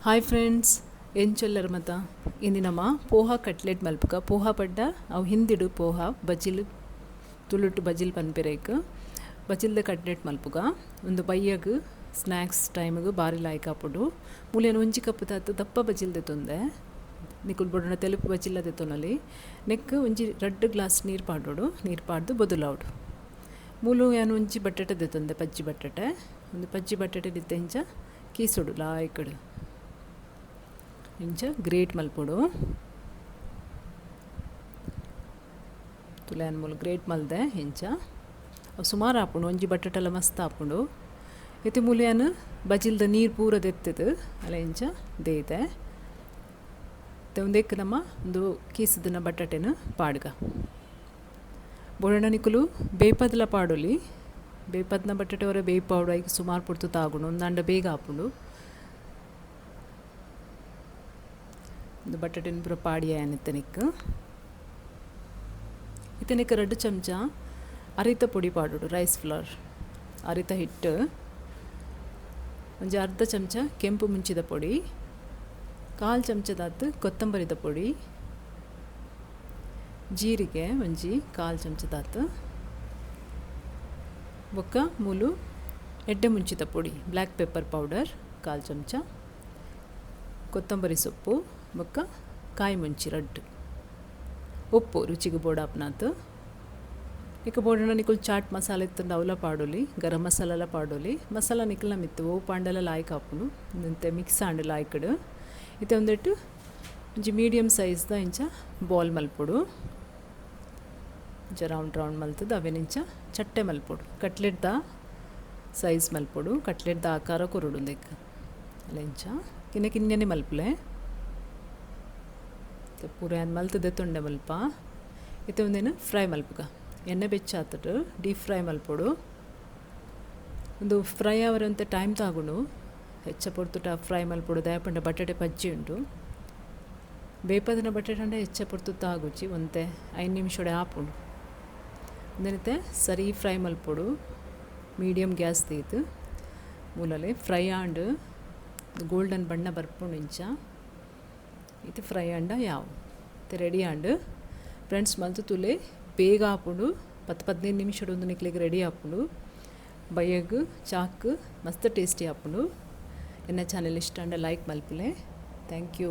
Hi friends, ಎಂಚೊಲ್ಲರ್ ಮತ ಇಂದು ನಮ ಪೋಹಾ ಕಟ್ಲೆಟ್ ಮಲ್ಪುಗ. ಪೋಹಾ ಪಡ್ಡ ಅವು ಹಿಂದಿಡು ಪೋಹಾ ಬಜಿಲ್, ತುಳುಟು ಬಜಿಲ್ ಪನ್ಪೆರೇಕ್ ಬಜಿಲ್ದ ಕಟ್ಲೆಟ್ ಮಲ್ಪುಗ. ಒಂದು ಬಯ್ಯಗ್ ಸ್ನ್ಯಾಕ್ಸ್ ಟೈಮ್ಗೆ ಬಾರಿ ಲಾಯ್ಕ್ ಆಪುಂಡು. ಮೂಲ್ಯನ ಒಂಜಿ ಕಪ್ ತಾತ್ ದಪ್ಪ ಬಜಿಲ್ ದೆತ್ತೊಂದೆ, ನಿಕುಲು ಬೊಡಣ ತೆಲುಪು ಬಜಿಲ್ಲ ದೆತ್ತೊನಲಿ. ನೆಕ್ ಒಂಜಿ ರಡ್ಡ್ ಗ್ಲಾಸ್ ನೀರು ಪಾಡೋಡು, ನೀರು ಪಾಡ್ದು ಬೊದಲಾವಡು. ಮೂಲು ಯಾನ್ ಒಂಜಿ ಬಟ್ಟಟೆ ದೆತ್ತೊಂದೆ, ಪಜ್ಜಿ ಬಟ್ಟಟೆ. ಒಂದು ಪಜ್ಜಿ ಬಟ್ಟಟೆ ದಿತ್ತೆಂಚ ಕೀಸುಡು ಲಾಯ್ಕಡು ಇಂಚ ಗ್ರೇಟ್ ಮಲ್ಪೊಡು. ತುಲೆನ್ ಮೂಲು ಗ್ರೇಟ್ ಮಲ್ದೆ ಇಂಚ ಅವು ಸುಮಾರು ಆಪುಂಡು, ಒಂಜಿ ಬಟ್ಟಟೆಲ ಮಸ್ತ್ ಆಪುಂಡು. ಇತ್ತೆ ಮೂಲು ಬಜಿಲ್ದ ನೀರು ಪೂರ ದೆತ್ತದು ಅಲ್ಲ ಇಂಚ ದೇಯ್ತೆ. ಉಂದೆಕ್ ನಮ್ಮ ಒಂದು ಕೀಸುದಿನ ಬಟ್ಟಟೆನ್ ಪಾಡ್ಗ. ಬೋಡಣ ನಿಕುಲು ಬೇಪದ್ಲ ಪಾಡೊಲಿ, ಬೇಪದ್ನ ಬಟ್ಟಟೆ ಹೊರ ಬೇಯ್ಪಾವಡು, ಐಕ್ ಸುಮಾರು ಪೊರ್ತು ತಾಗುಂಡು, ಒಂದಾಂಡ ಬೇಗ ಆಪುಂಡು. ಒಂದು ಬಟ್ಟಟೆನ್ ಪೂರ ಪಾಡಿಯ ಇತ್ತನಿಕ್. ಇತ್ತನಿಕ್ 2 ಚಮಚ ಅರಿತ ಪೊಡಿ ಪಾಡೋಡು, ರೈಸ್ ಫ್ಲೋರ್ ಅರಿತ ಹಿಟ್ಟು, ಒಂಜಿ ಅರ್ಧ ಚಮಚ ಕೆಂಪು ಮುಂಚಿದ ಪೊಡಿ, 1/4 ಚಮಚದಾತ್ ಕೊತ್ತಂಬರಿದ ಪೊಡಿ, ಜೀರಿಗೆ ಒಂಜಿ 1/4 ಚಮಚದಾತ್, ಬೊಕ್ಕ ಮೂಲು ಎಡ್ಡೆ ಮುಂಚಿದ ಪೊಡಿ ಬ್ಲ್ಯಾಕ್ ಪೆಪ್ಪರ್ ಪೌಡರ್ 1/4 ಚಮಚ, ಕೊತ್ತಂಬರಿ ಸೊಪ್ಪು ಬೊಕ್ಕ ಕಾಯಿ ಮುಂಚಿ ರಡ್ಡು, ಉಪ್ಪು ರುಚಿಗೆ ಬೋಡಾಪ್ನಾತ್. ಇಕ ಬೋಡಣ ನಿಕುಲು ಚಾಟ್ ಮಸಾಲೆ ಇತ್ತಂಡ ಅವಲ ಪಾಡೊಲಿ, ಗರಂ ಮಸಾಲೆಲ ಪಾಡೊಲಿ. ಮಸಾಲ ನಿಕುಲ್ನ ಮಿತ್ತು ಓ ಪಾಂಡಲ ಲಾಯ್ಕ್ ಆಪುಂಡು, ಇಂತೆ ಮಿಕ್ಸ್ ಆಂಡ್ ಲಾಯ್ಕಡು. ಇತ್ತೆ ಒಂದೆಟ್ಟು ಒಂಜಿ ಮೀಡಿಯಮ್ ಸೈಜ್ದ ಇಂಚ ಬಾಲ್ ಮಲ್ಪೊಡು, ಇಂಚ ರೌಂಡ್ ರೌಂಡ್ ಮಲ್ತದ ಅವೆನಿಂಚ ಚಟ್ಟೆ ಮಲ್ಪೊಡು, ಕಟ್ಲೆಟ್ದ ಸೈಜ್ ಮಲ್ಪೊಡು, ಕಟ್ಲೆಟ್ದ ಆಕಾರ ಕೊರೊಡು ಉಂದೆಕ್ ಅಲ್ಲ ಇಂಚ ಕಿನ್ನೆ ಕಿನ್ನೆನೆ ಮಲ್ಪುಲೆ. ಪೂರ ಮಲ್ತದೆ ತೊಂಡೆ ಮಲ್ಪ. ಇತ್ತೆ ಒಂದೇನು ಫ್ರೈ ಮಲ್ಪುಗ, ಎಣ್ಣೆ ಬೆಚ್ಚಾತಡು ಡೀಪ್ ಫ್ರೈ ಮಲ್ಪೊಡು. ಒಂದು ಫ್ರೈ ಆವರಂತೆ ಟೈಮ್ ತಾಗುಂಡು, ಹೆಚ್ಚ ಪೊರ್ತುಟ ಫ್ರೈ ಮಲ್ಪೊಡು. ದಾಯಪಂಡ ಬಟಾಟೆ ಪಜ್ಜಿ ಉಂಟು, ಬೇಪದಿನ ಬಟಾಟೆ ಅಂಡ ಹೆಚ್ಚ ಪೊರ್ತು ತಾಗುಚಿ, ಒಂತೆ 5 ನಿಮಿಷಡೆ ಆಪುಂಡು. ಒಂದೇನತೆ ಸರಿ ಫ್ರೈ ಮಲ್ಪೊಡು, ಮೀಡಿಯಮ್ ಗ್ಯಾಸ್ ತೀತು ಮೂಲಲೆ ಫ್ರೈ ಆಂಡ್ ಗೋಲ್ಡನ್ ಬಣ್ಣ ಬರ್ಪುಂಡು ಇಂಚ. ಇದು ಫ್ರೈ ಆಂಡ ಯಾವ ಇತ್ತೆ ರೆಡಿ ಆಂಡ್ ಫ್ರೆಂಡ್ಸ್. ಮಲ್ತು ತುಲೆ ಬೇಗ ಆಪುಂಡು, 10-15 ನಿಮಿಷಡ್ ಒಂದು ನಿಕ್ಲೆಗ್ ರೆಡಿ ಆಪುಂಡು. ಬಯ್ಯಗ್ ಚಾಕ್ ಮಸ್ತ್ ಟೇಸ್ಟಿ ಆಪುಂಡು. ಎನ್ನ ಚಾನೆಲ್ ಇಷ್ಟ ಆಂಡ ಲೈಕ್ ಮಲ್ಪುಲೆ. Thank you.